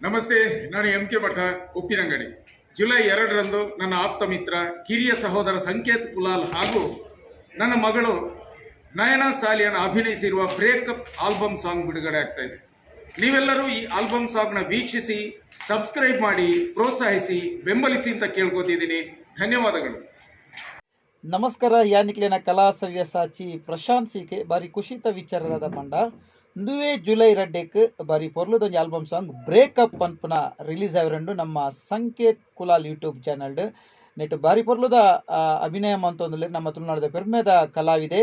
ನಮಸ್ತೆ, ನಾನು M K Bhatta, Uppinangady. July 2ರಂದು ನನ್ನ ಆಪ್ತ ಮಿತ್ರ, ಕಿರಿಯ ಸಹೋದರ ಸಂಕೇತ್ ಕುಲಾಲ್ ಹಾಗೂ ನನ್ನ ಮಗಳು ನಯನ ಸಾಲಿಯನ್ ಅಭಿನಯಿಸಿರುವ ಬ್ರೇಕಪ್ ಆಲ್ಬಮ್ ಸಾಂಗ್ ಬಿಡುಗಡೆ ಆಗ್ತಾ ಇದೆ. ನೀವೆಲ್ಲರೂ ಈ ಆಲ್ಬಮ್ ಸಾಂಗ್ನ ವೀಕ್ಷಿಸಿ, ಸಬ್ಸ್ಕ್ರೈಬ್ ಮಾಡಿ, ಪ್ರೋತ್ಸಾಹಿಸಿ, ಬೆಂಬಲಿಸಿ ಅಂತ ಕೇಳ್ಕೊತಿದ್ದೀನಿ. ಧನ್ಯವಾದಗಳು. ನಮಸ್ಕಾರ. ಯಾನಿಕ್ಲೆನ ಕಲಾ ಸವ್ಯಸಾಚಿ ಪ್ರಶಾಂತ್ ಸಿಕೆ. ಬಾರಿ ಖುಷಿತ ವಿಚಾರದ ಪಂಡ, ಇಂದುವೇ ಜುಲೈ 2ಕ್ ಬಾರಿ ಪೊರ್ಲುದೊಂಜಿ ಆಲ್ಬಮ್ ಸಾಂಗ್ ಬ್ರೇಕಪ್ ಪನ್ಪುನ ರಿಲೀಸ್ ಆವರೆಂಡು ನಮ್ಮ ಸಂಕೇತ್ ಕುಲಾಲ್ ಯೂಟ್ಯೂಬ್ ಚಾನಲ್ಡ್. ನೆಟ್ ಬಾರಿ ಪೊರ್ಲುದ ಅಭಿನಯ ಮಂತೊಂದುಲ್ಲೆರ್ ನಮ್ಮ ತುಳುನಾಡ್ದ ಪೆರ್ಮೆದ ಕಲಾವಿದೆ.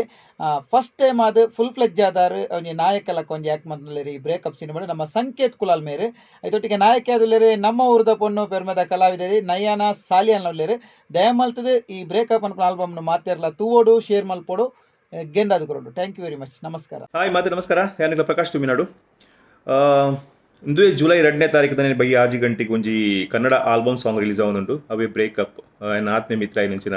ಫಸ್ಟ್ ಟೈಮ್ ಆದ್ ಫುಲ್ ಫ್ಲೆಜ್ ಆದಾರ್ ಒಂಜಿ ನಾಯಕಲಕ್ಕ ಒಂಜಿ ಆಕ್ಟ್ ಮಂತೊಂದುಲ್ಲೆರ್ ಈ ಬ್ರೇಕಪ್ ಸಿನಿಮಾ ನಮ್ಮ ಸಂಕೇತ್ ಕುಲಾಲ್ ಮೇರ್. ಐತೊಟ್ಟಿಗೆ ನಾಯಕಿ ಆದುಲ್ಲೆರ್ ನಮ್ಮ ಊರುದ ಪೊಣ್ಣು, ಪೆರ್ಮೆದ ಕಲಾವಿದೆ ನಯನ ಸಾಲಿಯನ್ ಉಲ್ಲೆರ್. ದಯಮಲ್ತದ ಈ ಬ್ರೇಕಪ್ ಪನ್ಪುನ ಆಲ್ಬಮ್ನ ಮಾತೆರ್ಲ ತೂವೊಡು, ಶೇರ್ ಮಲ್ಪೊಡು, ಗೆಂದಾದ್ ಕೊರೊಡು. Thank you very much. ನಮಸ್ಕಾರ. ಹಾಯ್ ಮಾತೆ, ನಮಸ್ಕಾರ. ಯಾನಿಲ್ಲ ಪ್ರಕಾಶ್ ತುಮಿನಾಡು. ಇಂದುವೆ ಜುಲೈ 2ನೇ ತಾರೀಕು ಬಯ್ಯ 6 ಗಂಟೆಗೆ ಒಂಜಿ ಕನ್ನಡ ಆಲ್ಬಮ್ ಸಾಂಗ್ ರಿಲೀಸ್ ಆವೊಂದುಂಡು. ಅವೇ ಬ್ರೇಕಪ್. ಎನ್ನ ಆತ್ಮೀಯ ಮಿತ್ರ ಆಯಿನಂಚಿನ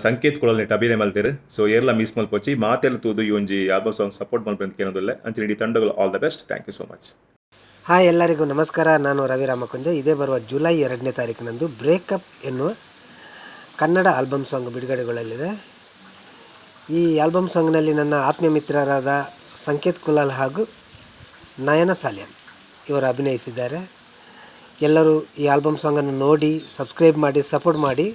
ಸಂಕೇತ್ ಕುಲಾಲ್ ನೆಟ್ ಅಭಿನಯ ಮಲ್ತೆರ್. ಸೊ ಏರ್ಲ ಮಿಸ್ ಮಲ್ಪೊಚ್ಚಿ, ಮಾತೆಲ್ಲ ತೂದು ಈ ಒಂಜಿ ಆಲ್ಬಮ್ ಸಾಂಗ್ ಸಪೋರ್ಟ್ ಮಲ್ಪಂತ ಕೇನೊಂದುಲ್ಲೆ. ಅಂಚಿನ ಇಡೀ ತಂಡಗಳು all the best. Thank you so much. Hi, ಎಲ್ಲರಿಗೂ ನಮಸ್ಕಾರ. ನಾನು ರವಿ ರಾಮಕುಂಜ. ಇದೇ ಬರುವ ಜುಲೈ 2ನೇ ತಾರೀಕಿನಂದು ಬ್ರೇಕಪ್ ಎನ್ನುವ ಕನ್ನಡ ಆಲ್ಬಮ್ ಸಾಂಗ್ ಬಿಡುಗಡೆಗೊಳ್ಳಲಿದೆ. ಈ ಆಲ್ಬಮ್ ಸಾಂಗ್ನಲ್ಲಿ ನನ್ನ ಆತ್ಮೀಯ ಮಿತ್ರರಾದ ಸಂಕೇತ್ ಕುಲಾಲ್ ಹಾಗೂ ನಯನ ಸಾಲ್ಯಾನ್ ಇವರು ಅಭಿನಯಿಸಿದ್ದಾರೆ. ಎಲ್ಲರೂ ಈ ಆಲ್ಬಮ್ ಸಾಂಗನ್ನು ನೋಡಿ, ಸಬ್ಸ್ಕ್ರೈಬ್ ಮಾಡಿ, ಸಪೋರ್ಟ್ ಮಾಡಿ.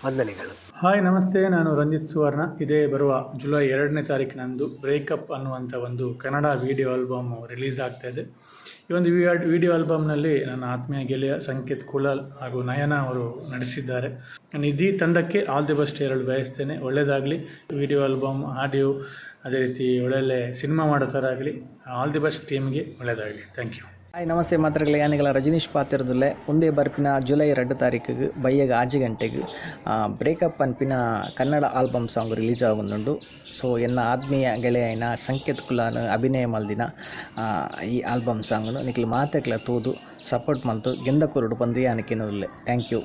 ವಂದನೆಗಳು. ಹಾಯ್, ನಮಸ್ತೆ. ನಾನು ರಂಜಿತ್ ಸುವರ್ಣ. ಇದೇ ಬರುವ ಜುಲೈ 2ನೇ ತಾರೀಕಿನಂದು ಬ್ರೇಕಪ್ ಅನ್ನುವಂಥ ಒಂದು ಕನ್ನಡ ವಿಡಿಯೋ ಆಲ್ಬಮ್ ರಿಲೀಸ್ ಆಗ್ತಾ ಇದೆ. ಈ ಒಂದು ವಿಡಿಯೋ ಆಲ್ಬಮ್ನಲ್ಲಿ ನನ್ನ ಆತ್ಮೀಯ ಗೆಳೆಯ ಸಂಕೇತ್ ಕುಲಾಲ್ ಹಾಗೂ ನಯನ ಅವರು ನಟಿಸಿದ್ದಾರೆ. ನಾನು ಇಡೀ ತಂಡಕ್ಕೆ ಆಲ್ the best ಹೇಳಲು ಬಯಸ್ತೇನೆ. ಒಳ್ಳೆಯದಾಗಲಿ. ವಿಡಿಯೋ ಆಲ್ಬಮ್, ಆಡಿಯೋ, ಅದೇ ರೀತಿ ಒಳ್ಳೊಳ್ಳೆ ಸಿನಿಮಾ ಮಾಡೋ ಥರ ಆಗಲಿ. ಆಲ್ the best ಟೀಮ್ಗೆ. ಒಳ್ಳೆಯದಾಗಲಿ. Thank you. Hi, namaste ಮಾತ್ರಗಳ. ಯಾನಿಗಳ Rajneesh ಪಾತೆರದುಲ್ಲೆ. ಉಂದೇ ಬರ್ಪಿನ ಜುಲೈ 2 ತಾರೀಕಿಗೆ ಬಯ್ಯಗ 6 ಗಂಟೆಗೆ ಬ್ರೇಕಪ್ ಅನ್ಪಿನ ಕನ್ನಡ ಆಲ್ಬಮ್ ಸಾಂಗ್ ರಿಲೀಸ್ ಆವೊಂದುಂಡು. ಸೊ ಎನ್ನ ಆತ್ಮೀಯ ಗೆಳೆಯನ ಸಂಕೇತ್ ಕುಲಾಲ್ ಅಭಿನಯ ಮಲ್ದಿನ ಈ ಆಲ್ಬಮ್ ಸಾಂಗ್ನು ನಿಕ್ಲು ಮಾತೆಕ್ಲ ತೂದು ಸಪೋರ್ಟ್ ಮಲ್ತು ಗೆಂದ ಕೊರಡು ಪಂದ್ ಯಾನ್ ಕೇನೊಂದುಲ್ಲೆ. Thank you.